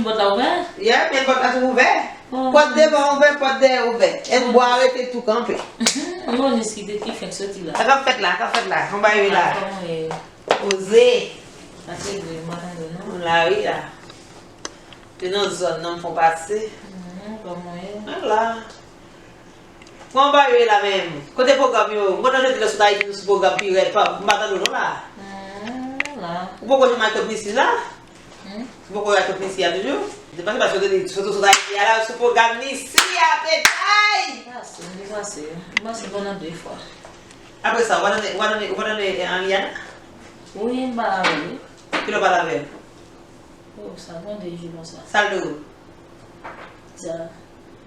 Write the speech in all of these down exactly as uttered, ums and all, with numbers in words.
Pòt la ouvè? Yeah, men pòt la tou ouvè. Oh. Pòt devan ouvè, pòt dèyè ouvè. Èn bwa rete tou kanpe. Monis ki te, ki fenk soti la. Sa k ap fèt la, sa k ap fèt la. Konbyen la? Kòman ye? Poze. Ase vre, m pa tande non. M la wi la. Te nan zòn nan m fon pase. Mhm, kòman ye? Mwen la. Kòman bagay yo ye la menm? Kote pwogram yo? M kontan jodi lè sot Ayiti nou sou pwogram pi rèd. Pa, m pa tande w non la. Hmm, la. Ou poko janm al Tonton Misi la? Hmm? Ou poko al Tonton Misi a toujou? Se pa, se pa sot, sot, sot Ayiti a la, sou pwogram Misi a, petay! M pase, m te pase. M pase pandan de fwa. Apre sa, ou pa tande, ou pa tande, ou pa tande, eh, Liana? Wi, m pale avè l, wi. Kilè w pale avè l? Oh, sa gon de jou konsa. Sa l di w? Sa.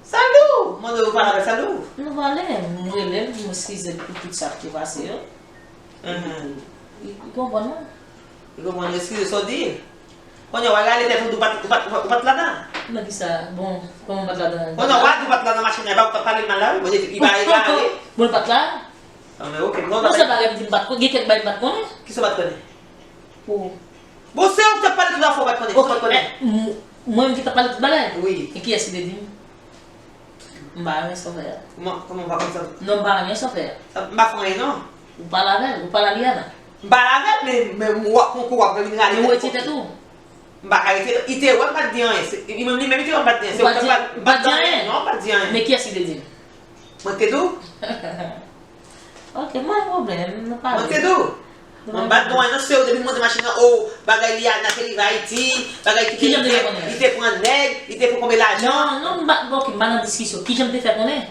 Sa l di w? Mande w pale avè l, sa l di w? Nou pale, m rele l, m eskize l pou tout sa k te pase yo. Mhm. Li, li konprann mwen. Li konprann, eskize sa w di. Kounye a, w al rale tèt ou, ou pa t, ou pa t, ou pa t, ou pa t ladan. Nan kisa? Bon, kòman m pa t ladan? Kounye a, w al di w pa t ladan machin nan, e pa ou k t ap pale l mal la, wi, bon, li pa egare. Bon, l pa t la? Ah, men oke, bon, non, sa bagay m di m pa t konnen, gen kèk bagay m pa t konnen. Kisa w pa t konnen? Oh. Bon, se ou ki t ap pale tout afè w pa t konnen. Kisa w pa t konnen? Eh, m-, mwen menm ki t ap pale tout bagay? Wi. E kiyès ki te di m? M pa renmen sa w fè a. Kòman, kòman w pa konn sa? Non, m pa renmen sa w fè a. Sa, m pa fè anyen, non. Ou pale avè l, ou pale a Liana. M pale avè l, men, men w ap pran kou, w ap vin rale tèt ou. Men ou retire tèt ou. M pa ka retire, li te wè m pa t di anyen. Se, li menm, li menm li te wè m pa t di anyen. Se ou pa t di anyen? Non, m pa t di anyen. Men kiyès ki te di l? Mwen te di w. Ok, m pa gen pwoblèm, nou pale. Mwen te di w. Mwen pa t di w anyen non, se ou depi m monte machin nan, oh, bagay Liana te rive Ayiti, bagay ki te, li te pran nèg, li te pran konbyen lajan. Non, non, m pa, ok, m pa nan diskisyon. Kijan m te fè konnen?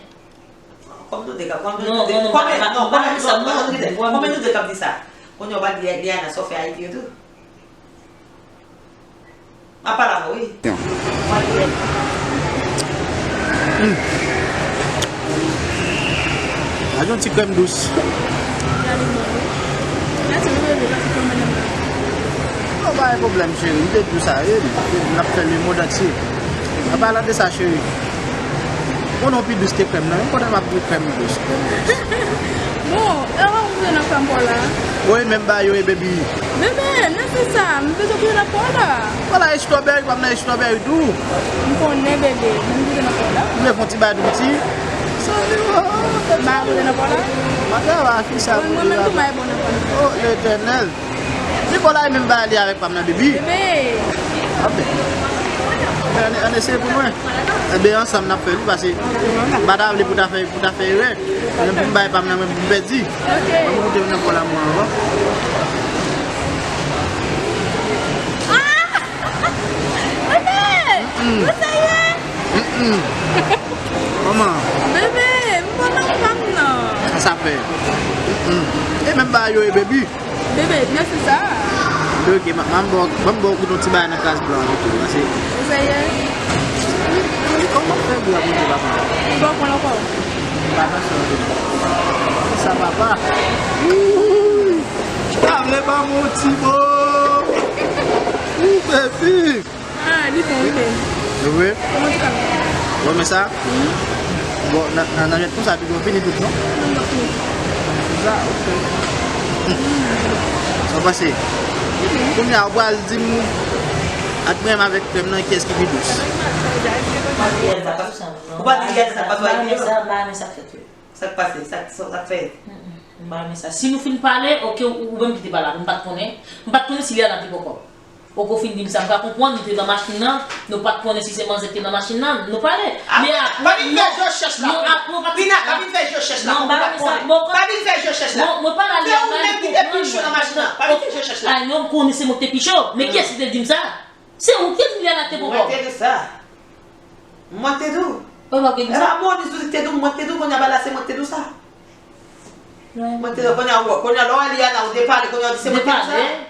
Kòm nou de k ap, kòm nou de, kòm nou de k ap di sa. Kounye a w pa di Liana sa w fè Ayiti yo tou? M ap pale avè w, wi. Hmm. Ak yon ti krèm dous. Non, pa gen pwoblèm, cheri. M te di w sa, wi. N ap fè lemonn antye. An palan de sa, cheri. Konnen w pi dous ke krèm nan. Menm pandan m ap bwè krèm dous, krèm dous. Bon, e ou konnen nan krèm pa w la? Wi, menm bagay yo ye, baby. Bebe, men se sa, m bezwen konnen nan pa w la. Wala, e strawberry, pa m nan e strawberry tou. M konnen, bebe, men m konnen nan pa w la. M vle fè yon ti bagay tou piti. Sorry, oh, oh, oh. M pa konnen nan pa w la. M ap travay ak fi sa. Mwen, mwen menm tou, m pa bon nan pa w la. Oh, Letènèl. Di kò la e menm bagay li avèk pa m nan, baby. Bebe. Anben. Ann, ann eseye pou mwen. Enben, ansanm n ap fè li, paske m pa ta vle pou ta fè, pou ta fè erè. Mwen pou m bay pa m nan, mwen pou m pèdi. Ok. Mwen pou koute m nan kò la mwen avan. Ah! Bebe! Mm-mm. Ou serye? Mm-mm. Kòman? Bebe, m pa nan pa m nan. Sa sa fè? Mm-mm. E menm bagay yo e, baby. Bebe, mèsi sa. Oke, ma, ma, m ba w, ban m ba w kout yon ti bagay nan kras blan an tou, pase. Ou serye? Wi, kòman fè gou ap monte, papa? M pa konn ankò. M pa nan sa, sa, papa. Ouh, ta vle ban m yon ti mo. Ouh, baby. Ah, li bon, wi, men. Li bon? Bon, di kòm. Ou renmen sa? Wi. Bon, nan, nan, nan jèt konsa, pi bon, fini tout, non? Non, non, fini tout. Sa, ok. Sa w panse? Wi. Kounye a, ou pral di m, ant krèm avèk krèm nan, kiyès ki pi dous? Ou pa di kiyès sa, pa di kiyès sa. M pa renmen sa k fèt yo. Sa k pase? Sa, sa, sa k fèt? Mm, mm. M pa renmen sa. Si nou fin pale, ok, ou, ou menm ki te pale avè m, m pa t konnen. M pa t konnen si Liana te poko. Poko fin di m sa, m pa konprann, nou te nan machin nan, nou pa t konnen si se manzè ki te nan machin nan, nou pale. Men apre, non, non, apre, ou pa t... Lina, pa vin fè je chèch la, non, m pa renmen sa, bon, pa vin fè je chèch la. Non, mwen pale a Liana, li konprann mwen. Pa vin fè je chèch la. Ay, non, m konnen se mwen ki te pi cho. Men kiyès ki te di m sa? Se ou ki te di Liana te poko. Mwen te di sa. Mwen te di w. Ou pa gen sa? Epa Monis ou di te di w, mwen te di w, kounye a bagay la se mwen te di w sa. Mwen te di w, kounye a, kounye a lè w wè Liana ou depale, kounye a ou di se mwen te di w sa. Depale?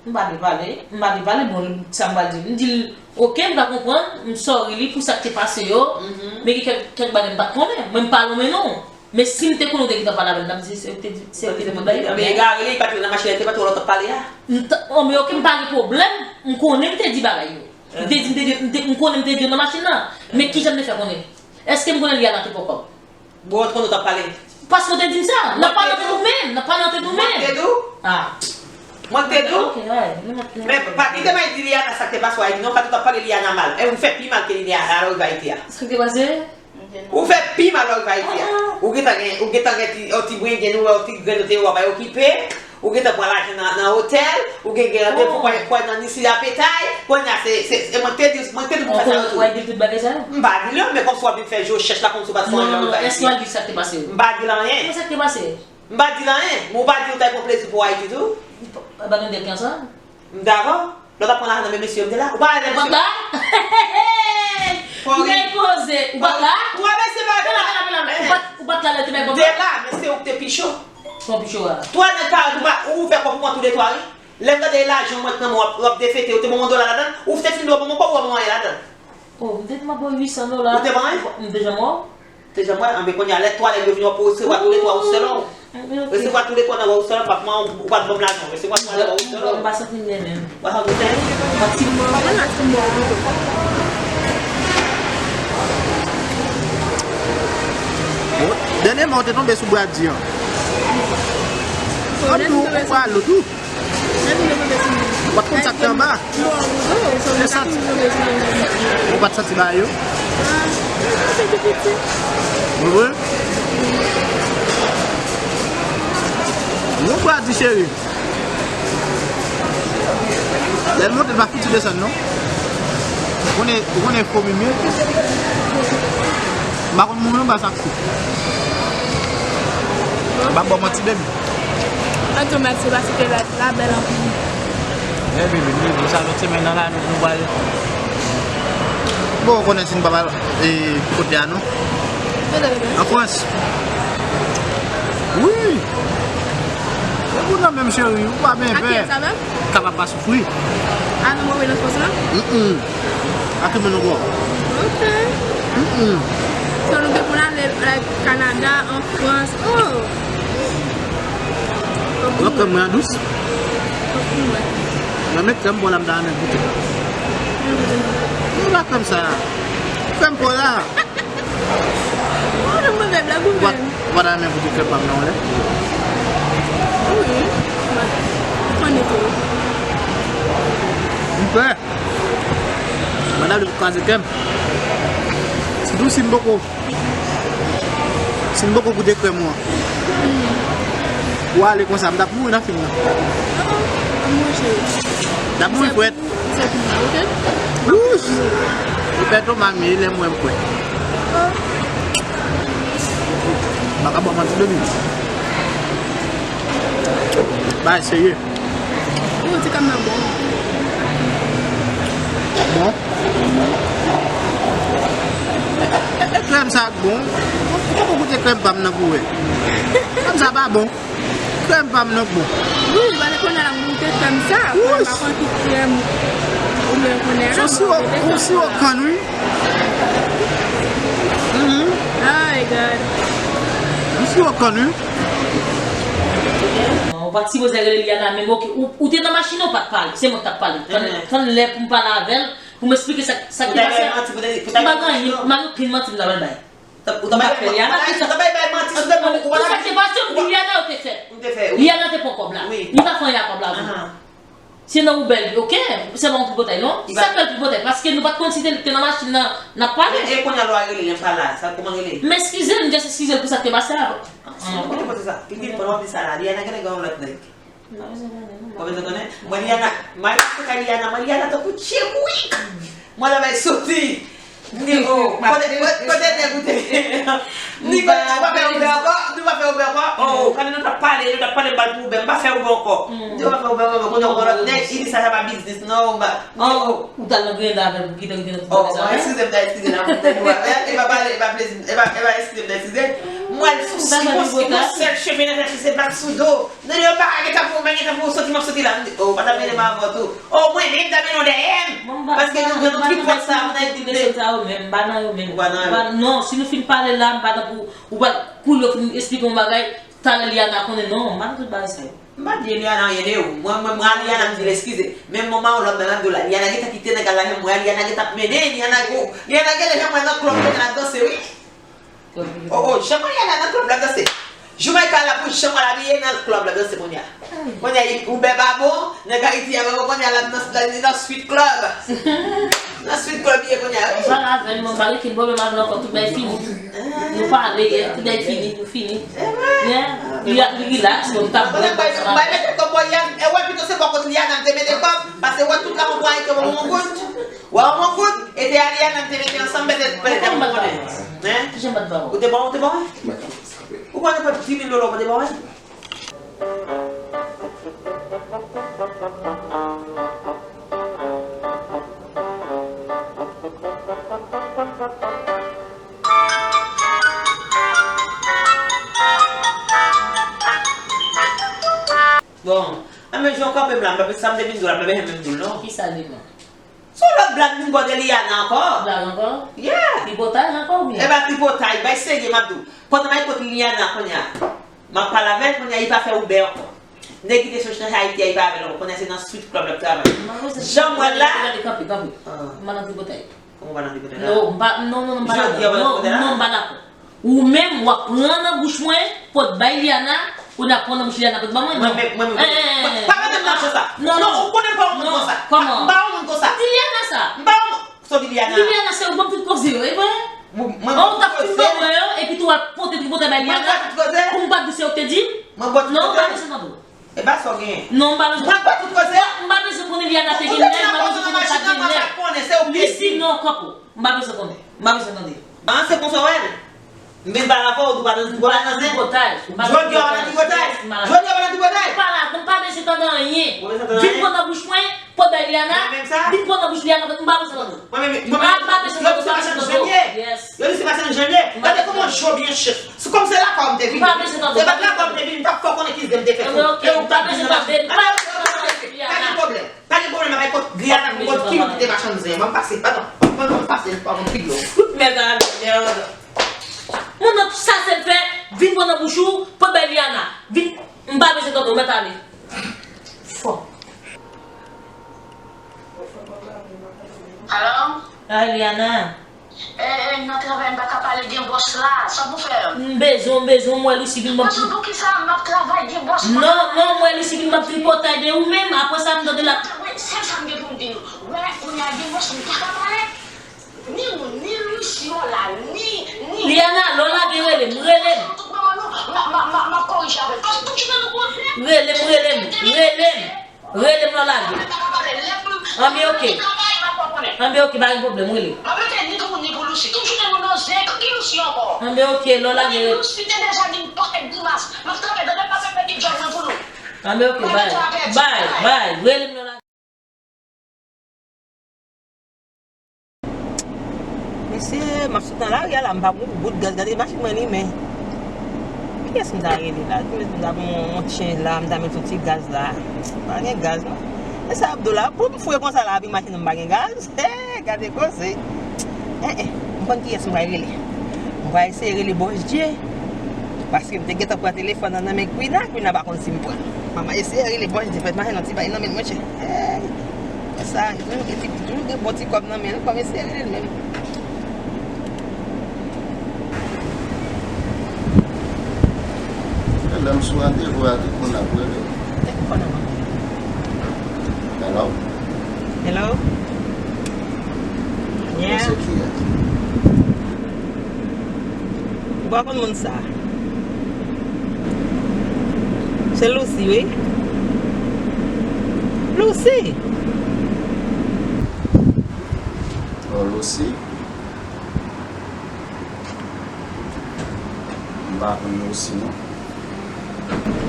M pa depale, m pa depale, bon, sa m pral di l. M di l, ok, m pa konprann, m sorry li pou sa k te pase yo, men gen kèk, kèk bagay m pa t konnen, mwen m pa lonmen non. Men si m te konnen ou te gentan pale avè l, m t ap di se, se, se ou te di bagay. Men egare li, li pa t nan machin la, li te pa t wè lè w t ap pale a. M t, oh, men ok, m pa gen pwoblèm, m konnen m te di bagay yo. M te di, m te di, m te, m konnen m te di yo nan machin nan. Men kijan m te fè konnen? Èske m konnen Liana te poko? Bon, ou t konnen w t ap pale. Paske w te di m sa. N ap pale ant nou menm, n ap pale ant nou menm. Mwen te di w. Ah. Mwen te di w. Ok, alright. Men pa kite m al di Liana sa k te pase w Ayiti non, paske w t ap pale Liana mal. E ou fè pi mal ke Liana lè w rive Ayiti a. Sa k te pase? Ou fè pi mal lè w rive Ayiti a. Ou gentan gen, ou gentan gen ti, yon ti brengen, ou wè yon ti grenn ou te wè w pa okipe. Ou gentan pran lajan nan, nan otèl, ou gen, gen randevou pou al nan Nisi Lapetay. Kounye a se, se, se mwen k te di, mwen k te di pou fè sa yo tou. Ou al di l tout bagay sa yo? M pa di l yo, men kòmsi w ap vin fè je w chèch la, kòmsi w pa t fè anyen lè w rive Ayiti. Non, non, èske w al di l sa k te pase yo? M pa di l anyen. Kòman sa k te pase? M pa di l anyen, men ou pa di w t al pran plezi pou w Ayiti tou? Anba nou de ki ansanm? M dakò. Lè w t ap pran lajan nan men mesye yo, m te la. Ou pa wè lè mesye. Ou pa t la? Ou pa t la? Ou pa t la? Ou pa t la? Ou pa t la lè l te bay kòb la? M te la, men se ou ki te pi cho. Kòman pi cho a? Twa nèg kare, ou pa, ou ouvè kòb ou pran toulètwa, wi. Lè m tande lajan mwen k nan men w, w ap, w ap defete, ou te ban m yon dola ladan l? Ou te fin dwe ban m yon kòb, ou ban m anyen ladan l? Oh, m te di m ap ba w uit san dola. Ou te ban anyen? M te janm wè w. Te janm wè, anben kounye a, lè twa nèg yo vini, w ap resevwa toulètwa ou sèlman. Resevwa toulètwa nan wè ou sèlman, pa t ban m, ou pa t ban m lajan, resevwa twa nèg wè ou sèlman. M pa santi m byen menm. Ou pa santi w byen? Bon, dènyèman, ou te tonbe sou Brady an. An tou, ou pral lòt ou. Ou pa t konn sa k te anba. Ou santi. Ou pa t santi bagay yo. Ou vre? Nou pral di cheri. Lè l monte, l pa fouti desann non. Ou konnen, ou konnen fo mimi. M pa konn moun anba sa k fou. M ap ba w manti, baby. An tou mèsi paske la, la bèl anpil. Baby, baby, sa lòt semèn nan la, nou, nou pral. Bon, ou konnen si nou pa pral, e, kote a, non? Kote, kote? An Frans. Wi! E pou nan menm cheri, ou pa byen pè. Kapab pa soufri. A nou mouri nan fòs la? Mm-mm. Ak men nou bò. Ok. Mm-mm. So nou te konn ale, like, Kanada, an Frans. Oh! Ou wè krèm mwen an dous? Mwen met krèm pou la m ta renmen goute. Mwen pa krèm sa. Krèm pou la. Ou pa ta renmen goute krèm pa m nan yon lè? Wi. Mwen tou. M pè. Mwen ap kraze krèm. Sitou si m poko, si m poko goute krèm ou an. Ou ale konsa, m t ap mouri nan fim nan. M t ap mouri frèt. Wouch! Ou pè Toma m ye, lè m wè m kwè. M pa ka ba w manti, baby. Bagay serye. Yo, ti krèm nan bon. Bon? E, e, e krèm sa bon? Ou poko goute krèm pa m nan pou wè. Krèm sa pa bon. Krèm pa m nan k bon. Wi, paske kounye a la m goute krèm sa, kounye a m pa konn ki krèm oubyen kounye a la. Se yon siwo, yon siwo kann, wi. Mhm. Oh my God. Yon siwo kann, wi. Ou pa t sipoze rele Liana menm, oke, ou, ou te nan machin nan, ou pa t pale. Se mwen k t ap pale. Tann, tann lè pou m pale avè l, pou m eksplike sa, sa ki pase a. M pa gen anyen, m pa gen okenn manti m ta pral bay. Ou ta bay, ou ta bay, bay manti sou tèt mwen, ou pa. Tout sa ki te pase, m di Liana yo te fè. M te fè, wi. Liana te pran kòb la. Wi. Li pa fè anyen ak kòb la, wi. Ahan. Se nan woubèl li, oke? Se pa yon tripotay, non? Sa k fè l tripotay, paske nou pa t konn si te, te nan machin nan, n ap pale. E, e kounye a lè w a rele, li pa la, sa kòman rele? M eskize l, m just eskize l pou sa k te pase a. An, an, an. Kote kote sa? Pitit, pandan w ap di sa la, Liana genlè gen yon lòt nèg. Ou bezwen konnen? Mwen, Liana, mwen, se kay Liana, mwen, Liana tankou tchibwik. Mwen, lè bay soti. M di, oh, kote, kote, kote nèg ou te? M di, kote, nou pa fè Uber ankò? Nou pa fè Uber ankò? Oh, kote nou t ap pale, nou t ap pale, m ba l pou Uber, m pa fè Uber ankò. M di, ou pa fè Uber ankò, kounye a yon lòt nèg, li di sa, sa pa biznis, non, m pa, oh, oh. Ou t al nan Grenada avè l pou kite l vin nan ti bagay sa, oh, eskize m, ta eskize la, pou tèt ou a. E pa pale, e pa plezi, e pa, e pa eskize m, ta eskize. Mwen, sou si, si, yon sèl cheve nan tèt li, se bak sou do. Non, yo pa ka gentan pou, men gentan pou soti, m ap soti la. M di, oh, ou pa ta mennen m avan tou. Oh, mwen menm ta mennen w dèyè m. Paske nou, nou tripòt sa, nou ta di de. M pa nan yo menm. Ou pa nan yo. Non, si nou fin pale la, m pa nan pou, ou pa, kou yo fin eksplike yon bagay, talè Liana konnen, non, m pa nan tout bagay sa yo. M pa di Liana anyen de ou. Mwen, mwen, mwen, Liana, m di l eskize. Men manman w lòt nan lando la. Liana gentan kite nèg la, mwen, Liana gentan ap mennen, Liana, Liana genlè mwen nan klòb, Liana ap danse, wi. Oh, oh, jan Mariana nan klòb la danse. Joumayika la pou janm al abiye nan club la danse kounye a. Kounye a, Uber pa bon, nèg Ayiti a pa bon, kounye a l ap nan, nan, nan Sweet Club. Nan Sweet Club li ye kounye a, wi. M pale avè l, mwen m pa gen okenn pwoblèm avè l ankò, tout bagay fini. Nou pale yè, tout bagay fini, nou fini. Yè, li, li relax, mwen m t ap bwè. Mwen bay, mwen bay mete kòb bò Liana, e wè pito se bò kot Liana m te mete kòb, paske wè tout la mwen pran ete mwen yon goud. Wè yon goud, ete a Liana m te mete ansanm, pètèt, pètèt mwen konnen. Hein? Kijan m bat ba ou? Ou te bon, ou te bon, wi? Ou konnen pou dis mil dola ou pa te ba mwen? Bon, anben, jan w kanpe m la, m pa, sa m te vin di w la, m pa bezwen menm di w l non. Kisa li menm? Se yon lòt blag vin bò de Liana ankò. Blag ankò? Yeah. Tripotay ankò oubyen? E pa tripotay, bay serye m ap di w. Pandan m al kot Liana kounye a, m ap pale avè l kounye a, li pa fè Uber ankò. Nèg ki te sot chanje Ayiti a, li pa avè l ankò. Kounye a se nan Sweet Club l ap travay. Jan m wè l la. Gade, kanpe, kanpe. Ah. M pa nan tripotay. Kòman w pa nan tripotay la? Non, m pa, non, non, non, m pa dakò. Jodi a w pa nan tripotay la? Non, non, m pa dakò. Ou menm, w ap pran nan bouch mwen, pou w t bay Liana, ou n ap pran nan bouch Liana, pou w t ban mwen, non. Mwen menm, mwen menm. Eh, eh, eh, eh. Pa mete m nan cho sa. Non, non, ou konnen m pa yon moun konsa. Kòman? M pa yon moun konsa. Di Liana sa. M pa yon moun. Sa w di Liana? Di Liana se ou ban m tout koze yo, e vre? Mwen, mwen, ou t ap fin ban mwen yo, epi tou w ap pote tripotay bay Liana. Mwen ba tout koze? Pou m pa di se ou k te di? Mwen ba tout koze? Non, m pa bezwen tande w. E pa sa w genyen. Non, m pa bezwen. Mwen ba tout koze? M pa bezwen konnen Liana te gen nèg, m pa bezwen konnen sa te gen nèg. Lucy, non, kanpe w. M pa bezwen konnen. M pa bezwen tande. An, se konsa w wè l? M vin pale avè w, ou di w pa nan tripotay. Jodi a w pa nan tripotay. Jodi a w pa nan tripotay. Pa la, m pa bezwen tande anyen. Ou pa bezwen tande anyen? Vin pran nan bouch mwen, pot bay Liana. Mwen menm sa? Vin pran nan bouch Liana, m pa bezwen tande. Mwen menm, mwen menm, m pa bezwen tande, m pa bezwen tande. Yes. Yo di se pa Sen Janvye. Gade kòman Job yon chèf. Se kòm se lakay ou m te vini. M pa bezwen tande. Se pa lakay ou m te vini, m t ap fè w konnen ki zen m te fè tou. Anben, ok, m pa bezwen tande, m pa bezwen tande. Pa gen pwoblèm. Pa gen pwoblèm, m ap al kot Liana pou m konn ki moun ki te machann zen an. Ban m pase, atann. Ban m pase, pa konn ki dlo. Mèt a mèt. Moun nan sa sèl fè, vin pran nan bouch ou, pot bay Liana. Vin, m pa bezwen tande w, mèt ale. Fò. Alo? Ay, Liana. Eh, eh, nan travay m pa ka pale, gen bòs la. Sa pou fè? M bezwen, m bezwen, m wè Lucy vin ban m. Bòs pou kisa? M ap travay, gen bòs la. Non, non, m wè Lucy vin ban m tripotay de ou menm, apre sa m tande l ap. Wi, sèl sa m gen pou m di nou. Wè, kounye a gen bòs, m pa ka pale. Ni moun, ni Lucy yo la, ni, ni. Liana, lè w lage rele m, rele m. Tout manman nou, m a, m a, m a, m ap korije avè l. Paske tout jounen nou pwodui. Rele m, rele m, rele m. Rele m lè w lage. Anben, ok. Anben, ok, pa gen pwoblèm, rele. Anben, ok, lè w lage. Anben, ok, bay. Bay, bay, rele m lè w lage. Mesye, m ap sot nan lari a la, m pa gon goud gaz, gade machin mwen limen. Kiyès m ta rele la? Kiyès m ta pran yon, yon tchenj la, m ta met yon ti gaz la. Pa gen gaz non. E sa Abdo la, pou m fou konsa la, epi machin nan m pa gen gaz. Hey, gade koze. Eh, eh, m konn kiyès m pral rele. M pral eseye rele Bòs Dye. Paske m te gentan pran telefòn nan nan men Kwina, Kwina pa konn si m pran. M ap eseye rele Bòs Dye, fèt machin nan ti bay nan men l monchè. Hey. Sa, toujou gen ti, toujou gen bon ti kòb nan men l, fò m eseye rele l menm. Lè m sou randevou a, tout moun ap rele. Hello? Hello? Yeah. Se kiyès? Ou pa konn moun sa? Se Lucy, wi. Lucy! Oh, Lucy? M pa konn Lucy, non.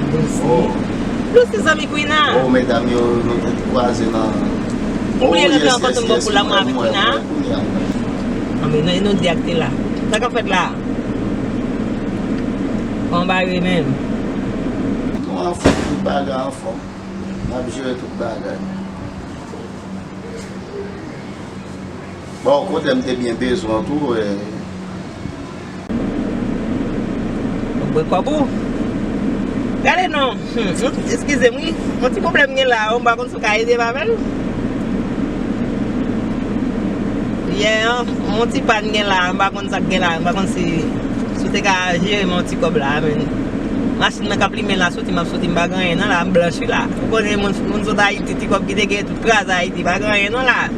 Lucy. Oh. Lucy, zanmi Kwina. Oh, medam yo, nou te kwaze nan. Ou bliye nan fè yon fòtun bon pou lanmou avèk Kwina? Anben, nou, nou di ak te la. Sa k ap fèt la? Kòman bagay menm? Nou anfòm, tout bagay anfòm. N ap jere tout bagay. Bon, kote m te byen bezwen w tou, eh. Ou bwè kòb ou? Gade non. Hmm, eskize m wi. Yon ti pwoblèm gen la, m pa konn si w ka ede m avè l. Yeah, yon ti pàn gen la, m pa konn sa k gen la, m pa konn si, si w te ka jere m yon ti kòb la, men. Machin nan k ap limen la soti, m ap soti, m pa gen anyen non la, m blanch wi la. Ou konnen moun, moun sot Ayiti, ti kòb ki te gen tout kraze Ayiti, pa gen anyen non la.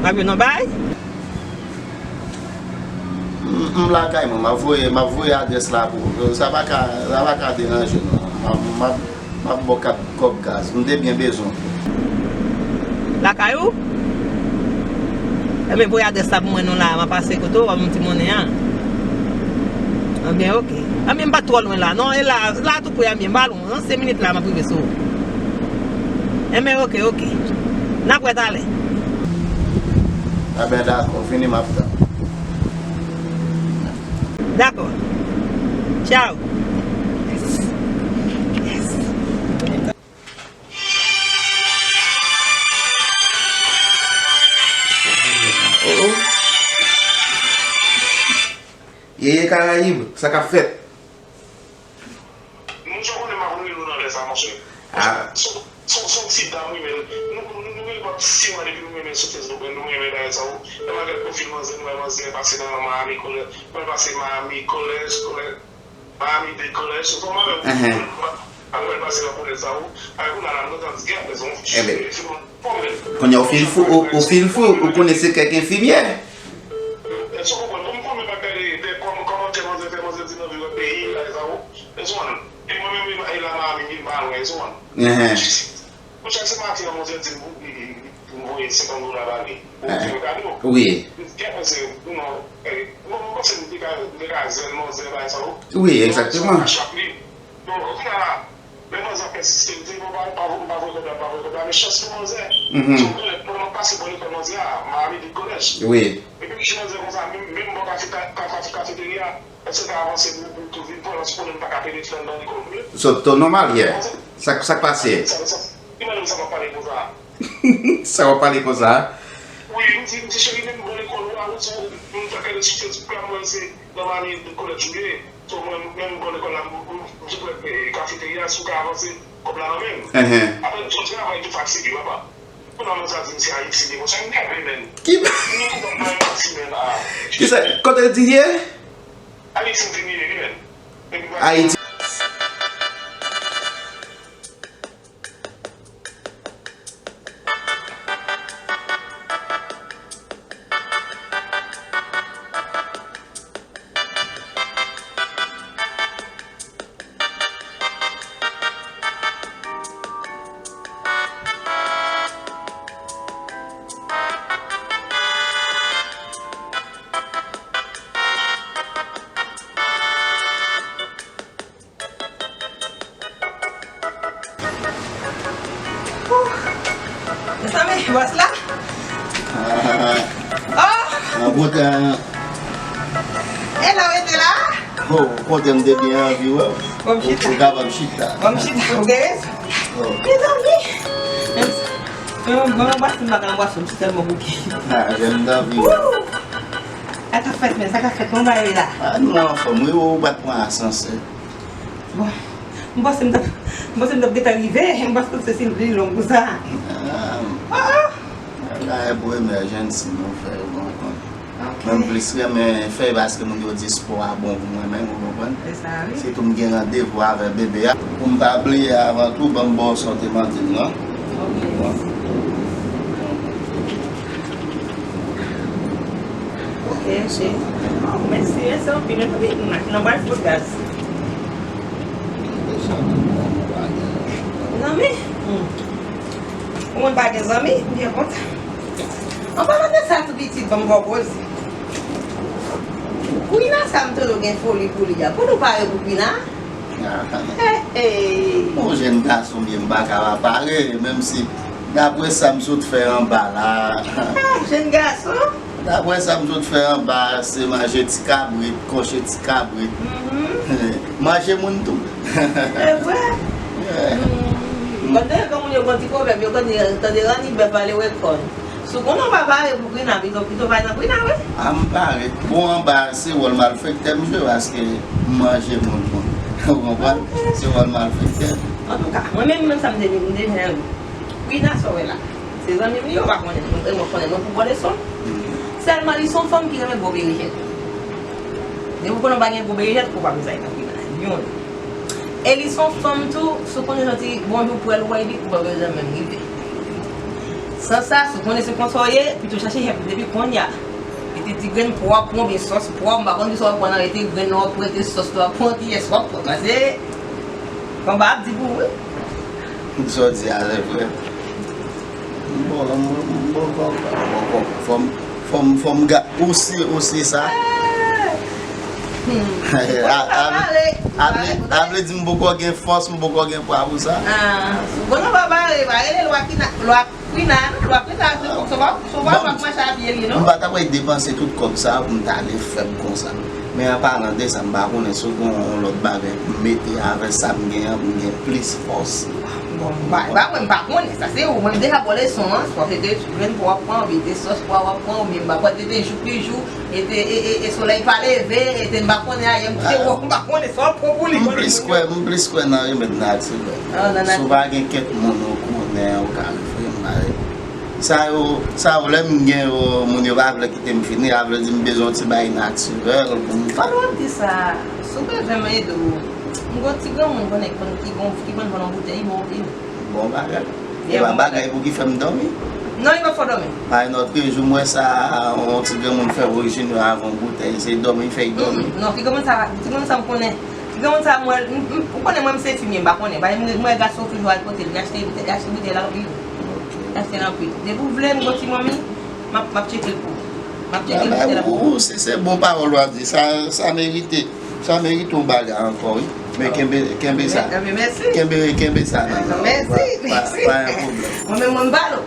M ap jwenn yon bay. M, m lakay mwen, m ap voye, m ap voye adrès la pou ou. Sa pa ka, sa pa ka deranje non. M ap, m ap, m ap ba w kat kòb gaz. M te byen bezwen w. Lakay ou? Ebyen, voye adrès la pou mwen non la, m ap pase kote w, w ap yon ti monnen an. Ebyen, oke. Ebyen, m pa t twò lwen la. Non, e la, la tou pre, ebyen, m pa lwen. Nan senk minit la, m ap rive sou ou. Enben, oke, oke. N ap wè talè. Enben, dakò, fini m ap tann. Dakò. Tchaw. Yes. Yes. Oh, oh. Yeye Karayib, sa k ap fèt? Moun sa w konnen m ap rele w nan lè sa, monchè. Ah. Se, se, se yon ti dam, wi, men nou, nou, nou gen pap sis mwa depi nou renmen sou Facebook, men nou renmen bagay sa, wi. Lè m al gad pwofil manzè, m wè manzè pase nan Miami College, m wè l pase Miami College, College, Miami Dade College, se kòman menm? Ahan. Apre l pase nan kolèj sa, wi. Ay, kounye a la, nou tande gen apre se yon, se yon pwoblèm. Kounye a w fin fou, ou, ou fin fou, ou konnen se kèk enfimyè. Èske w konprann? Bon, m konn menm ap gade de kòm-, kòmantè manzè fè, manzè di nan vi lòt peyi, bagay sa yo. Èske w konprann? E mwen menm, e la Miami, m pa lwen, èske w konprann? Ahan. Monchè, se maten an, manzè di m pou, pou m voye senkant dola ba li. Pou m fè kado. Wi. Kèk manzè, non, eh, bon, m panse m te ka, m te ka zen manzè, bagay sa yo. Wi, egzakteman. Bon, kounye a la, men manzè ap pèsiste, m di, bon, pa, pa, pa voye kòb la, pa voye kòb la, men chans pou manzè. Mhm. Se yon granlè, pandan m ap pase bò lekòl manzè a, Miami Dade College. Wi. Epi m di manzè konsa, menm, menm bò kafe-, ka-, ka-, kafe-, kafeterya, èske w ka avanse pou, pou, pou vin pran, paske konnen m pa ka penetre anndan lekòl vre. So, to nòmal, yeah. Sa, sa k pase? Sa, sa, li mande m sa m ap pale konsa. Sa w ap pale konsa? Wi, m di, m di, cheri, menm bò lekòl ou a, ou di, m t ap gade sou Facebook la, m wè se nan Miami Dade College ou ye. So, mwen, menm bò lekòl la, m, m, m sot wè, eh, kafeterya, si w ka avanse, kòb la nan men m. Enhen. Apre, yon travay tou fatige, papa. Kounye a manzè a di m se Ayiti li ye, monchè, m nève, menn. Ki... M di, kòman m pa Ayiti, menn, ah. Kisa, kote l di l ye? Ayiti m di m ye, wi, menn. Ayiti. Mezanmi, bòs la. Oh! Mwen kontan. E la, w rete la? Oh, kontan, m te byen anvi wè w. Bon, m chita. Ou kapab chita. Bon, m chita. Ou gen rezon. Oh. Mezanmi. Bon, bon, bon, bwasyon, m pa ka bwasyon, m chita, m bouke. Ah, jèn m t anvi wè w. Sa k ap fèt, men, sa k ap fèt, kòman w ye la? Ah, nou anfòm, wi, ou pa t pran asansè. Bon, m panse m t ap, m panse m t ap gentan rive, m panse se si li long konsa. Ah. Oh, oh. La e pou emèjans nou fè, ou konprann. Ok. Mwen m plis renmen fè paske moun yo di spò a bon pou mwen menm, ou konprann? Se sa, wi. Sitou m gen randevou avè bebe a. Pou m pa bliye avan tou, ban m ba w sa w te mande m lan. Ok. Bon. Ok, cheri. Oh, mèsi, mèsi anpil. Epi, nan bal fout gaz. Zanmi? Hmm. Ou mwen pa gen zanmi? M byen kontan. An palan de sa, tou pitit, ban m ba w koze. Kwina sa m tande w gen foli pou li a. Pou nou pare pou Kwina? Hey, hey. Yon jèn gason m ye, m pa ka pa pare, menm si dapre sa m sot fè anba la. Ah, jèn gason? Dapre sa m sot fè anba, se manje ti kabrit, kòche ti kabrit. Mhm. Manje moun tou. Se vre? Yeah. Mm. Konn tande granmoun yo gen ti pwovèb, yo konn di, tande ranni bèf ale wè kòn. Si w konnen w pa pare pou Kwina, pito, pito pa nan Kwina, wi. A, m pare. Bon, anba, se wòl malfektè m jwe, paske m manje moun, moun. Ou konprann? Ok. Se wòl malfektè. Antouka, mwen menm, menm sa m te di, m te di, Kwina sa w wè la. Se zanmi m li ye, ou pa konnen. E mwen konnen, mwen pou bò leson. Mm. Sèlman, li se yon fanm ki renmen gwo berejèt. Depi w konnen w pa gen gwo berejèt, ou pa bezwen al nan Kwina. Youn. E li se yon fanm tou, si w konnen jan ti bonjou pou l wè li, ou pa bezwen menm rive. San sa, si w konnen se konsa w ye, pito chache help depi kounye a. Rete ti grenn pwa w ap pran oubyen sòs pwa w, m pa konn kisa w ap pran nan rete grenn nan w ap pran, rete sòs la w ap pran, kiyès w ap pran. Paske, kòm pa ap di pou ou, wi. Sa w di a se vre. Bon, m, m, bon, bon, bon, bon, fò m, fò m, fò m ga-, ou si, ou si sa. A vle di m poko gen fòs, m poko gen pwa pou sa. Ah, bon, nou pa bare, pa rele lwa ki na, lwa Kwina, non, lwa Kwina, se pa, se pa, se pa, pa mache a pye li, non. M pa t ap depanse tout kòb sa a pou m ta ale fè m konsa. Men an palan de sa, m pa konnen si w gen yon lòt bagay pou m mete avè sa m gen an, pou m gen plis fòs. Bon, m pa, m pa, mwen, m pa konnen. Sa se ou. Mwen, m deja ba w leson an. Swa se te grenn pwa w ap pran, oubyen te sòs pwa w ap pran, oubyen m pa kwè te te jou pi jou, e te, e, e, e solèy pa leve, e te m pa konnen ayè m kite w, m pa konnen sa w pran pou li. M plis kwè, m plis kwè nan remèd natirèl. Ah, nan natirèl. Si w pa gen kèk moun ou konnen, ou ka refere m bagay. Sa yo, sa yo, lè m gen yo, moun yo pa vle kite m fini, sa vle di m bezwen yon ti bagay natirèl pou m fè. Fò w ap di sa, si w bezwen m ede w, m gon ti granmoun konnen ki konn, ki konn, ki konn vann yon boutèy, bon anpil. Bon bagay. E pa bagay pou ki fè m dòmi. Non, li pa fè w dòmi. Pa yon lòt jou, m wè sa, yon ti granmoun fè worijin yo avè yon boutèy, se dòmi, fè l dòmi. Mm, mm. Non, ti granmoun sa, ti granmoun sa m konnen. Ti granmoun sa, mwen, m, m, ou konnen mwen, m se enfimye, m pa konnen. Bagay, mwen, mwen, gason toujou al kote l, li achte, li achte boutèy la anpil. Ok. Li achte l anpil. Depi w vle, m gon ti manmi, m ap, m ap tcheke l pou ou. M ap tcheke l boutèy la pou ou. Ou, se, se bon pawòl w ap di. Sa, sa merite, sa merite yon bagay ankò, wi. Men kenbe, kenbe sa. Men, men, mèsi. Kenbe, kenbe sa nan men w. Mèsi, mèsi. Pa, pa, pa yon pwoblèm. Mwen menm, mwen, m ba l.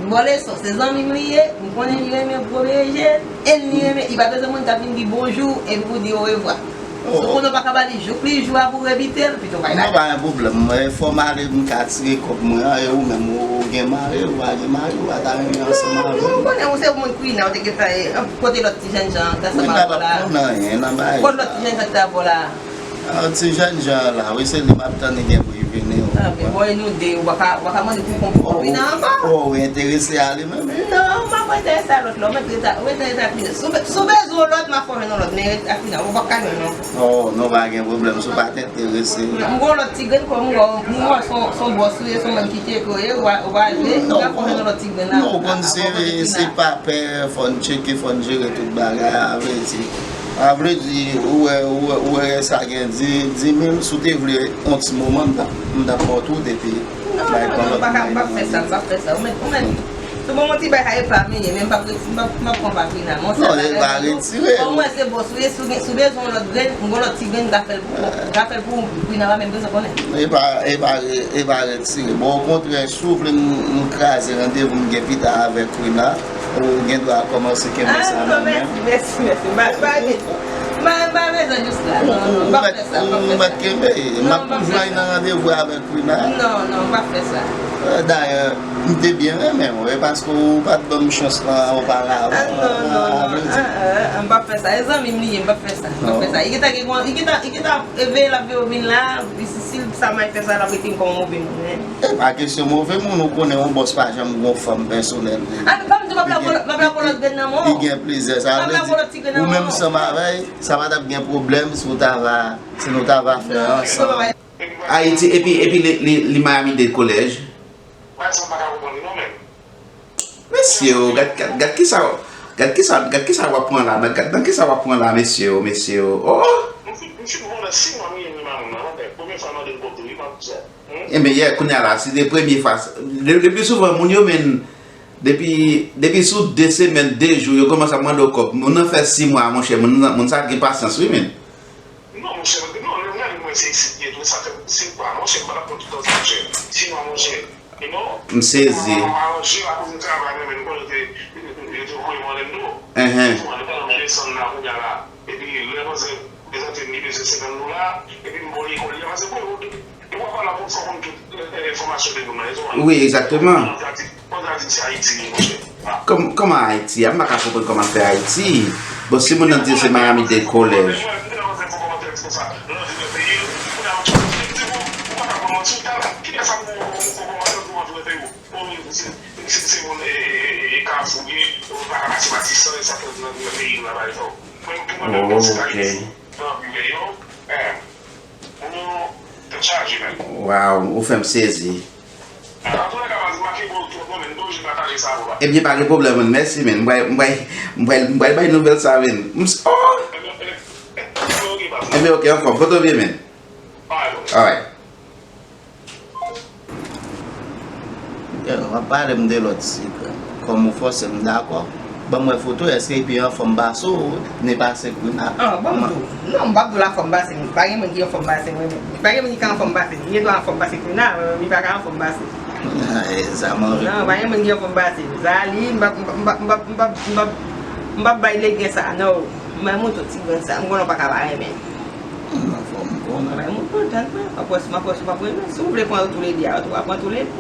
Bon leson, se zanmi m li ye, m konnen li renmen pwomeje, e li renmen, li pa bezwen moun k ap vin di bonjou, epi pou di orevwa. Oh, oh. Sou konnen w pa ka ba li jouk li jou a pou w envite l, pito bay la. Non, pa gen pwoblèm. Mwen, fò m ale, m ka tire kòb mwen an, e ou menm, ou, ou gen mari, ou pa gen mari, ou pa ta renmen ansanm avè m. Non, ou konnen, ou se moun kwina, ou te gentan, e, kote lòt ti jènjan an, gason pa vò la. Kwina p ap konn anyen nan bagay sa. Kote lòt ti jènjan ki ta vò la? Ah, ti jènjan an la, wi, se li m ap tann, li gen pou li vini. Ah, men bon, e nou de, ou pa ka, ou pa ka mande pou konprann Kwina ankò. Oh, ou enterese a li menm? Non, m pa enterese a lòt la, ou mèt rete a, ou enterese a Kwina. Si w be-, si w bezwen yon lòt, m a fè w jwenn yon lòt, men rete a Kwina, ou p ap ka jwenn non. Oh, non, pa gen pwoblèm, si w pa t enterese. M gon lòt ti grenn, kòm m wè, m wè se yon, se yon bòs ou ye, se yon moun ki tcheke w ye, ou pa, ou pa jwe, m ka fè w jwenn yon lòt ti grenn la. Non, ou konn se, se pa pè, fò n tcheke, fò n jere tout bagay, a vle di. A vle di, ou wè, ou wè, ou wè sa gen di, di mil, si w te vle yon ti moman, m t ap, m t ap ba w tout, epi bay kòlòt mwen. Non, non, m pa ka, m p ap fè sa, m p ap fè sa. Ou mèt, ou mèt. Se bon, yon ti bay ha e pa m ye, men m p ap, m p ap, m p ap pran pa Kwina. Non, e pa retire. Kòm mwen se bòs ou ye, si w gen, si w bezwen yon lòt grenn, m gen yon lòt ti grenn, m ka fè l pou ou. M ka fè l pou ou, Kwina pa menm bezwen konnen. E pa, e pa, e pa retire. Bon, okontrè, si w vle m, m kraze randevou m gen pita avèk Kwina, ou gen dwa kòmanse kenbe sa nan men. Ah, non, mèsi, mèsi, mèsi. M pa, m pa gen, m pa, m pa bezwen jis la. Non, non, m p ap fè sa, m p ap fè sa. Ou mèt kenbe. M ap toujou al nan randevou avèk Kwina. Non, non, m p ap fè sa. Euh, dayè, m te byen renmen w, e paske ou pa t ban m chans lan oparavan. Ah, non, non, non. Ah, ah, ah, m p ap fè sa. E zanmi m li ye, m p ap fè sa. M p ap fè sa. Li gentan gen, li gentan, li gentan veye, l ap veye w vin la, si, si sa may fè sa, l ap rete m kòm yon move moun, wi. E pa kesyon move moun, ou konnen yon bòs pa janm gon fanm pèsonèl li. Ah, men pa m di m ap la pran, m ap la pran lòt grenn nan men w. Li gen plizyè, sa vle di, ou menm ansanm avè l, sa pa t ap gen pwoblèm si w ta va, si nou ta va fè ansanm. Ayiti, epi, epi li, li, li Miami-Dade College. Bagay sa m pa ka konprann li non, men. Mesye yo, gad, gad, gad kisa, gad kisa, gad kisa w ap pran la, gad, gad nan kisa w ap pran la, mesye yo, mesye yo. Oh! M fin, m fin konnen si mwen, mwen, mwen, mwen, mwen, premye fwa m mande l kòb tou, wi, m ap di sa. Hmm? Enben, yè, kounye a la, se te premye fwa. Le, le pli souvan, moun yo, men, depi, depi sou de semèn, de jou, yo kòmanse ap mande w kòb. Moun nan fè sis mwa, monchè, moun nan, moun sa gen pasyans, wi, men. Non, monchè, non, lè m gade, mwen, se isit li ye tou, sa fè sis mwa, monchè, m pa t ap pran tout tan sa, monchè. Sis mwa, monchè. You know? M sezi. Mwen, mwen aranje akoz m travay mwen, men nou konnen yo te, yo te voye m Orlando. Enhen. Yo te voye m desann la, kounye a la. Epi, lè manzè prezante m, li bezwen senkant dola, epi m ba w lekòl li a, paske, bon, yo, yo pa pale pou fò konn tout, eh, eh, enfòmasyon de moun nan, yo te konprann. Wi, egzakteman. Kòm, kòman Ayiti ye, monchè? Kòm, kòman Ayiti a? M pa ka konprann kòman fè Ayiti. Bon, si moun nan di se Miami-Dade College. Oh, ok. Chaje, men. Waw, ou fè m sezi. Nan tou lè ka, m ap rive twòp, non, men m te oblije pataje sa avè w, papa. Ebyen, pa gen pwoblèm, men mèsi, men. M pral, m pral, m pral, m pral bay nouvèl sa, men. M s-, oh! Ebyen, ebyen, ebyen, ok, papa. Ebyen, ok, anfòm. Foto byen, men. Alright, bro. Alright. Yo, w ap pale m de lòt sekrè. Kòm ou fòse m dakò. Ban m wè foto, èske li pi anfòm pase w, ne pase Queen a? Ah, ban m di w. Non, m p ap di w l anfòm pase m. Pa gen moun ki anfòm pase mwen menm. Pa gen moun ki ka anfòm pase m. Li dwe anfòm pase Queen a, men li pa ka anfòm pase m. E, sa m anvi. Non, pa gen moun ki anfòm pase m. Sa li, m p ap, m p ap, m p ap, m p ap, m p ap, m p ap, m p ap bay legen sa, non. M bay mouton ti grenn sa. M konnen w pa ka pa renmen l. M anfòm, m konnen. Bay mouton, tann mwen. M ap wè si, m ap wè si w p ap renmen. Si w vle pran yo toulede a, ou tou ka pran toulede.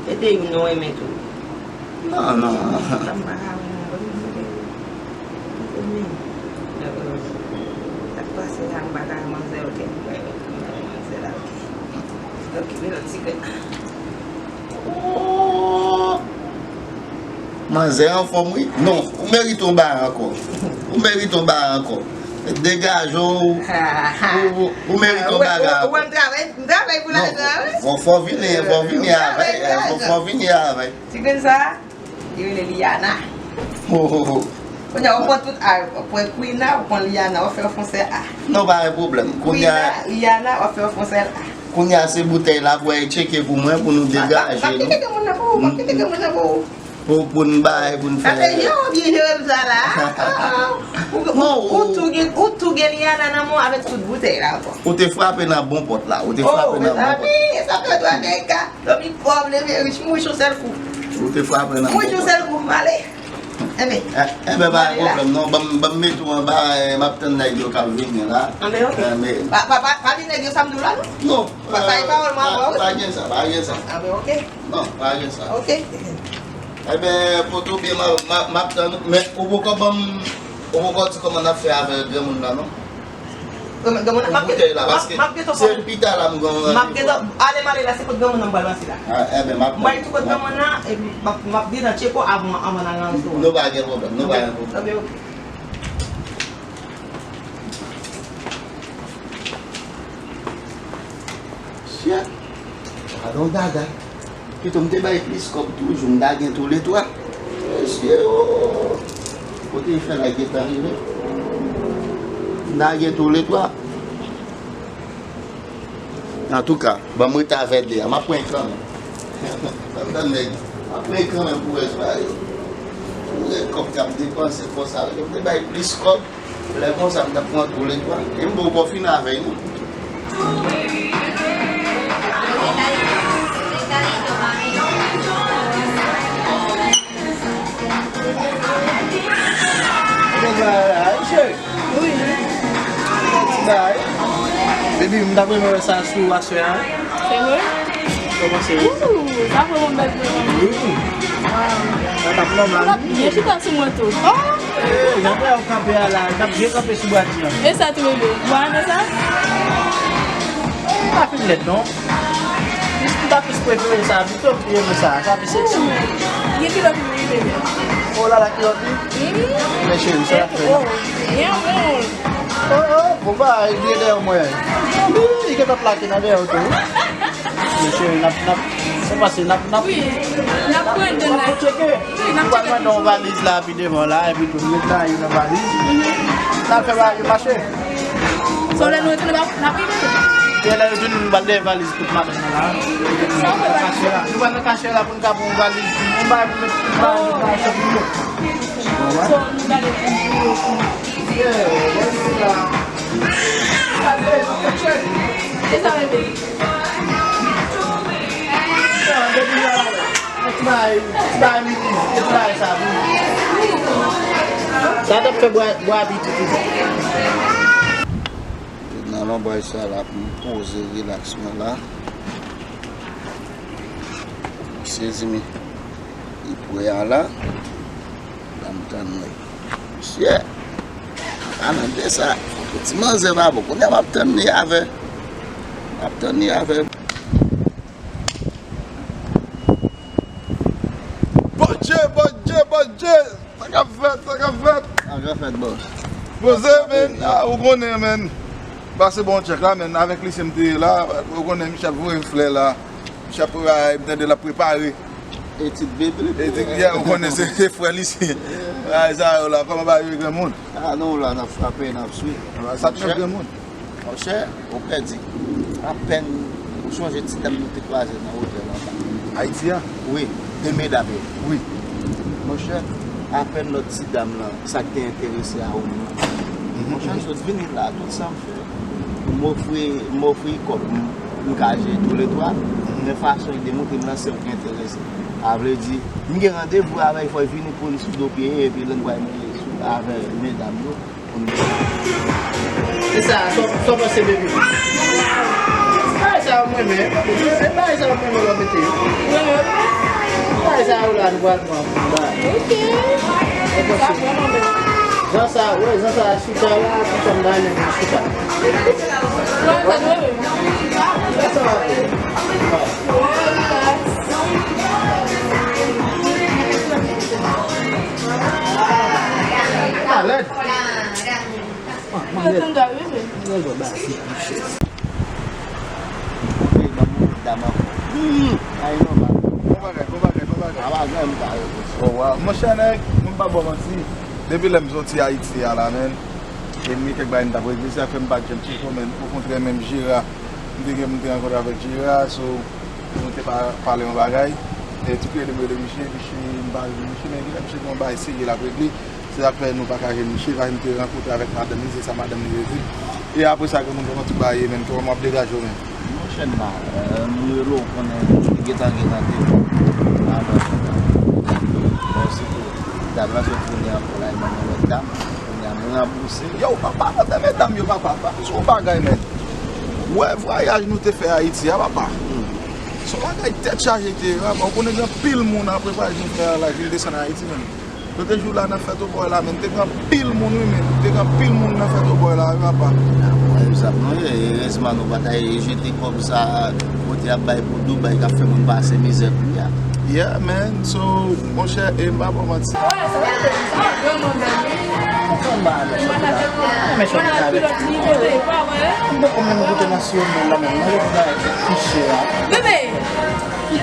Mete youn, non, renmen tou. Non, non. Sa m pa ka wè non, ban m gade. Sa k pase la, m pa ka wè manzè, ok, m pa wè manzè la, ok. Ok, men lòt ti grenn. Oh! Manzè anfòm, wi. Non, ou merite yon bagay ankò. Ou merite yon bagay ankò. Degaje w. Ou, ou, ou merite yon bagay ankò. Ou wè m travay, m travay pou lajan, wi. Fò, fò vini, fò vini avè, fò, fò vini avè. Ti grenn sa. Li rele Liana. Ho, ho, ho. Kounye a, ou pran tout A, ou pran Queen a, ou pran Liana, ou fè yon fon sèl A. Non, pa gen pwoblèm. Kounye a, Queen a, Liana, ou fè yon fon sèl A. Kounye a, se boutèy la pou al tcheke pou mwen, pou nou degaje nou. M ap kite granmoun nan pou ou, m ap kite granmoun nan pou ou. Pou, pou n bay, pou n fè. Sa se jan w byen jere m sa la. Ou, ou, ou tou gen, ou tou gen Liana nan men w avèk tout boutèy la ankò. Ou te frape nan bon pòt la, ou te frape nan bon pòt. Oh, mezanmi, sa fè twa dega. Domi pòv leve rich, m rich yon sèl kou. Ou te frape nan bon pòt. M rich yon sèl kou, m ale. Enben. Enben, pa gen pwoblèm, non. Ban m, ban m mete w anba, eh, m ap tann nèg yo k ap vini la. Enben, ok. Pa, pa, pa, pa di nèg yo sa m di w la, non? Non. Pa, sa e pawòl mwen avè w, wi. Pa gen sa, pa gen sa. Enben, ok. Non, pa gen sa. Ok. Enben, poto byen, m a, m a, m ap tann ou. Men, ou poko ban m, ou poko di kòman n ap fè avè granmoun nan, non? Granmoun, granmoun nan, m ap gen, m ap, m ap gen tan fò. Se pita la m gen yon randevou. M ap gen tan, ale m ale la, se kot granmoun nan m pral pase la. Ah, enben, m ap tann. M pral tou kot granmoun nan, epi m ap, m ap gen tan tcheke w avan, avan n al nan restoran. Nou pa gen pwoblèm, nou pa gen pwoblèm. Enben, ok. Shit. Gadon dada. Pito m te bay plis kòb toujou, m ta gen tou le twa. Mesye, oh. Kote fè la gentan rive? M ta gen tou le twa. Antouka, ban m rete avè de a. M ap pran kanmenm. Sa m tann nèg. M ap pran kanmenm pou rès bagay yo. Pou rès kòb k ap depanse konsa, yo te bay plis kòb. Lè konsa, m t ap pran tou le twa. E m poko fin avè l, non. Wi. Ti bagay. Baby, m t ap renmen wè sa sou aswè a. Se vre? Kòman se? Ooh, sa vrèman bèl vre. Wi. Sa t ap nòmal. Ou t ap byen chita sou mwen tou. Oh! Jan m wè w kanpe a la, m t ap byen kanpe sou bwa ti an. E sa tou, bebe? Ou pa renmen sa? Pa fin lèd, non. M ta plis prefere sa, pito m pi renmen sa. Sa pi seksi. Ooh, gen kilòt wi, bebe. Oh la la, kilòt wi. Men cheri, sa l ap fè la. Gen moun. Oh, oh, bon, ba, li gen dèyè mwen. Li gentan plake nan dèyè w tou. Men cheri, n ap, n ap, se pase, n ap, n ap, wi, n ap pran de la. N ap tcheke. Wi, n ap tcheke toujou. Ou pral mande yon valiz la, pi devan la, epi tou, met nan yon valiz. N ap fè bagay yo mache. So, lè nou retounen, n ap, n ap rive. Gen lè yo tounen, nou pral dèyè valiz tout maten an la. Sa w fè valiz la? Nou pral nan kachè la pou n ka pran yon valiz. Yon bagay pou met tout bagay nou ka achte pou yo. So, nou gade pou yo. Yeah, valiz la. Gade, nou kachè. Se sa, bebe. Ti bagay, ti bagay minis, ti bagay sa pou. Sa t ap fè bwa, bwa piti tou. Nan lonbraj sa la pou m poze rilaks mwen la. Sezi men. Li prè a la. Ban m tann mwen. Mesye, pa nan de sa. Ti manzè pa bon. Kounye a m ap tann li avè. M ap tann li avè. Bondye, Bondye, Bondye! Sa k ap fèt, sa k ap fèt? Sa k ap fèt, bòs? Poze, men. Ah, ou konnen, men. Pase bon tchèk la, men avèk Lisyen m te ye la, ou konnen misye ap voye m flè la. Misye ap prepare, m tande l ap prepare. Etid bebe. Etid, yeah, ou konnen se, se frè Lisyen. Bagay sa yo la, kòman bagay yo granmoun? Ah non, la n ap frape, n ap swiv. Sa k nan granmoun? Monchè, ou pèdi. Apèn, ou sonje ti dam nou te kwaze nan otèl anba? Ayiti a? Wi, de medam yo. Wi. Monchè, apèn lòt ti dam lan, sa k te enterese a ou menm. Monchè, m sot vini la, tout sa m fè, m ofri, m ofri kòb, m, m ka jere tou le twa, men fason l te montre m lan se ou k enterese. Sa vle di, m gen randevou avè l, fò l vini pou li sou do pye, epi lè n pral mele sou avè medam yo. E sa, sa, sa w panse, baby? Bagay sa yo m renmen. E bagay sa yo m renmen lè w mete yo. Bagay sa yo la, nou pral pran pou nou bagay. Ok. Sa vrèman bèl. Jan sa, wè, jan sa chita la, tout sa m ta renmen pou chita. Wè, sa dwe. Sa va. Alèd. Yo tande wi, men. Yo jwe ba si pi chè. Montre ban m dam ankò. Hmm, ay non, ba. Bon bagay, bon bagay, bon bagay. A bagay m pa yo. Oh, wow. Monchè nèg, mwen pa ba w manti. Depi lè m soti Ayiti a la, men, e m gen kèk bagay m t ap regle, sa fè m pa t janm chita, men okontrè, menm Jera, m te gen, m te rankontre avèk Jera, so, nou te pa, pale yon bagay. E ti kredi m rele misye, misye, m pa rele misye, men genlè misye gen yon bagay serye l ap regle. Se sa k fè nou pa ka jwenn misye, paske m te rankontre avèk madanm li, se sa madanm li te di. E apre sa, granmoun, kòman tout bagay ye, menm, kòman w ap degaje w, menm? Monchè, m pa, euh, m rele w, konnen m gentan gen randevou. Bon, se tou, dam lan sot vini ankò la, e ban m yon lòt dam. Kounye a, m ranbouse. Yo, papa, mande medam yo, papa, pa sou bagay, men. Wè, vwayaj nou te fè Ayiti a, papa. Se yon bagay tèt chaje te ye, papa. Ou konnen gen anpil moun apre vwayaj nou fè a la, vin desann Ayiti, menm. Nou te jou la nan fèt obòy la, men te gen anpil moun, wi, men te gen anpil moun nan fèt obòy la, wi, papa. Bon, e sa nou ye, erezman nou pa ta jete kòb sa kote y ap bay pou Dubai k ap fè moun pase mizè kounye a. Yeah, man, so, monchè, e m pa ba w manti. Mwen pa nan kilòt li vole, pa vre? M poko menm goute nan siyèl mwen la menm, mwen jwenn bagay ki pi chè a. Bebe!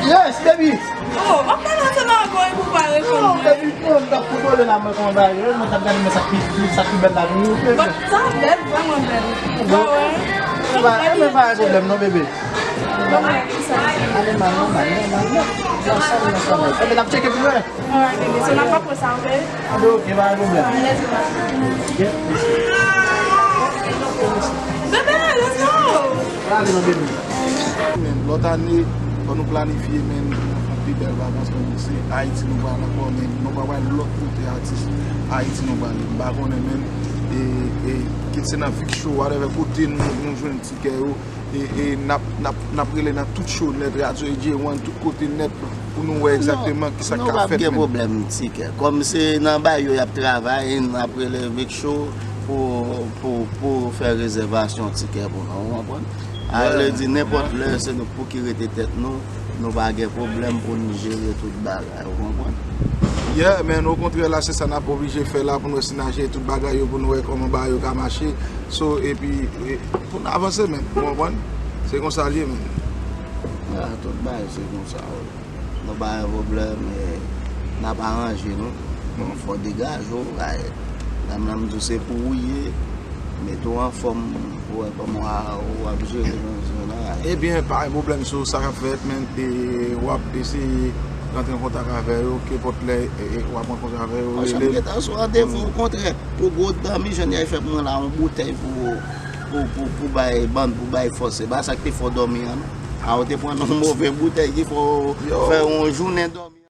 Yes, baby! Oh, w ap pale ansanm avè w epi w pa reponn mwen. Non, baby, non, m t ap kontwole la, mwen kòman bagay yo ye, mwen t ap gade mwen sa ki, sa ki bèl la, vini, ok? Bon, sa bèl, vrèman bèl. Bon. Ba wè. Ba, e, men pa gen pwoblèm non, bebe. Bon, mwen, kisa? Ale mal, nòmal, nòmal, nòmal. Ansanm, ansanm. Ebyen, n ap tcheke pou wè. Alright, bebe. So, n ap pran sa, ok? Anben, ok, pa gen pwoblèm. Let's go. Bebe, let's go. Prale non, bebe. Men, lòt ane, fò nou planifye, men, yon pi bèl vakans, men, se Ayiti nou pral ankò, men, nou pa pral lòt kote, atis. Ayiti nou prale. M pa konnen, men, e, e, kit se nan Vic Show, whatever, kote nou, nou jwenn tikè yo, e, e n ap, n ap, n ap rele nan tout show nèt, Radio A J One, tout kote nèt, pou nou wè egzakteman kisa k ap fèt, men. Non, non, p ap gen pwoblèm, tikè. Kòm se nan bay yo y ap travay, n ap rele Vic Show pou, pou, pou fè rezèvasyon tikè pou nou, ou konprann? A vle di, nenpòt lè, se nou pou ki rete tèt nou, nou pa gen pwoblèm pou n jere tout bagay, ou konprann? Yeah, men okontrè la, se sa n ap oblije fè la pou n wè si n a jere tout bagay yo, pou n wè kòman bagay yo ka mache. So, epi, e, pou n avanse, men, ou konprann? Se konsa l ye, men. Ah, tout bagay se konsa, wi. Nou pa gen pwoblèm, e, n ap aranje nou. Bon, fò degaje w, bay. Dam nan m di w se pou ou ye, mete w anfòm pou wè kòman w a, w ap jere nan zòn nan. Ebyen, pa gen pwoblèm, so sa k ap fèt, men, e, w ap eseye rantre an kontak avè yo, kenpòt lè, e, e, w ap rankontre avè yo, rele m. Monchè, m gentan sou randevou, okontrè, pou gwo dòmi, Janyè fè pou mwen la, yon boutèy pou, pou, pou, pou bay bann, pou bay fòs. Se pa sa k te fè w dòmi an, non. A, ou te pran yon move boutèy ki fè w fè yon jounen dòmi.